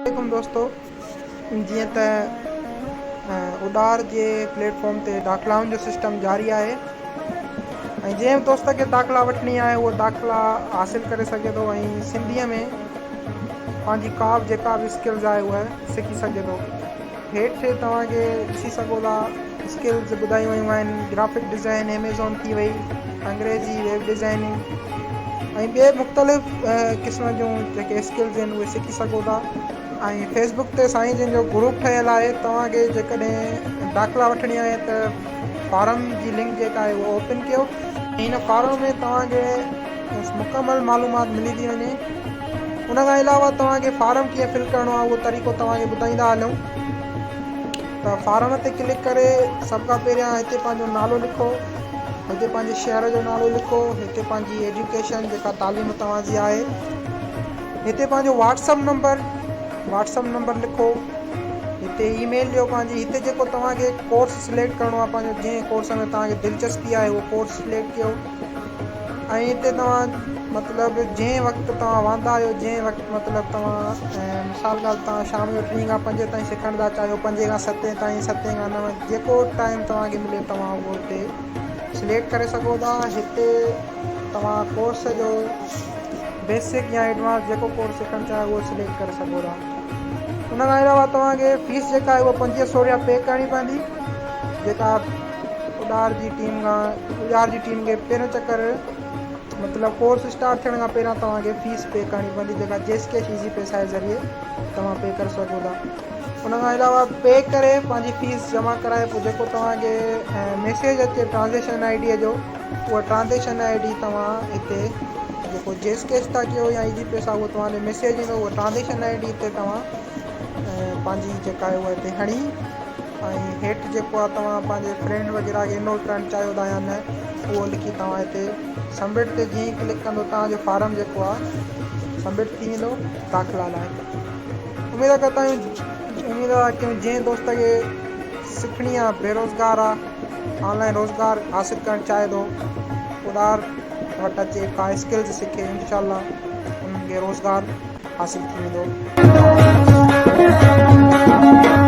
عليڪم دوستو جيئن ته اڏار جي پليٽ فارم تي داخلائن جو سسٽم جاري آهي ۽ جنهن به دوست کي داخلا وٺڻي آهي اهو داخلا حاصل ڪري سگهي ٿو ۽ سنڌيء ۾ پنهنجي ڪا به جيڪا به اسڪلز آهي اها سکي سگهي ٿو. هيٺ توهان کي ڏسي سگهو ٿا اسڪلز ٻڌايون ويون آهن گرافڪ ڊزائن ايميزون ٿي وئي انگريزي ويب ڊزائننگ ۽ ٻئي مختلف قسم جون جيڪي اسڪلز آهن اهي سکي سگهو ٿا ۽ فيسبڪ تي سائين جن جو گروپ ٺهيل آهي توهان کي جيڪڏهن داخلا وٺڻي آهي ته فارم جي لنڪ جيڪا آهي اها اوپن ڪيو ۽ ان فارم ۾ توهان کي مڪمل معلومات ملي ٿي وڃي ان کان علاوه توهان کي فارم ڪيئن فل ڪرڻو آهي اهو طريقو توهان کي ٻڌائيندا هلون ته فارم تي ڪلڪ ڪري سڀ کان پهريان هتي پنهنجو نالو لکو هتي پنهنجي شهر جو نالو لکو هتي پنهنجي ايجوڪيشن جيڪا تعليم توهان جي آهي هتي پنهنجو واٽس اپ نمبر لکو هتي اي ميل ڏيو پنهنجي هتي جيڪو توهان کي ڪورس سليڪٽ ڪرڻو آهي پنهنجو جنهن ڪورس ۾ توهان کي دلچسپي آهي اهو ڪورس سليڪٽ ڪيو ۽ هتي توهان مطلب جنهن وقت توهان واندا آهيو جنهن وقت مطلب توهان مثال ڳالهه توهان شام جو ٽين کان پنجين تائين سکڻ ٿا چاهيو پنجين کان ستين تائين ستين کان نو جيڪو ٽائيم توهان کي ملي توهان اهو هتي سليڪٽ ڪري سگهو ٿا هتي توهان ڪورس جو بيسڪ يا ايڊوانس جيڪو ڪورس سکڻ چاهيو اهو سليڪٽ ڪري سگهو ٿا ان کان علاوه توهان کي فيس جيڪا آهي اها پنجويهه سو رپيا پي ڪرڻي پوندي جيڪا اڏار جي ٽيم کان اڏار جي ٽيم کي پهريون چڪر مطلب ڪورس اسٽارٽ ٿيڻ کان پهريان توهان کي فيس پي ڪرڻي پوندي جيڪا جيس ڪيش ايزي پيسا جي ذريعي توهان پي ڪري سگهو ٿا ان کان علاوه پي ڪري پنهنجي فيس جمع ڪرائي پوء جيڪو توهان کي ميسيج اچي ٽرانزيڪشن I D جو اها ٽرانزيڪشن I D توهان هتي جيڪو جيس ڪيش ٿا ڪيو يا ايزي پيسا اهو توهان ڏي ميسيج ايندو اها ٽرانزيڪشن I D هتي توهان پنهنجي جيڪا آهي اها هتي هڻي ۽ هيٺ جيڪو آهي توهان پنهنجي فرينڊ وغيره کي انرول ڪرڻ چاهيو ٿا يا نه اهو لکي توهان هتي سبمٽ تي جيئن ئي ڪلڪ ڪندو توهان جو فارم جيڪو آهي سبمٽ ٿي ويندو داخلا لاء اميد ڪندا آهيون اميد ٿا ڪيون جنهن دوست کي سکڻي آهي بيروزگار آهي آنلائن روزگار حاصل ڪرڻ چاهي ٿو اڏار وٽ اچي ڪا اسڪلز سکي انشاء الله انهن کي روزگار حاصل ٿي ويندو.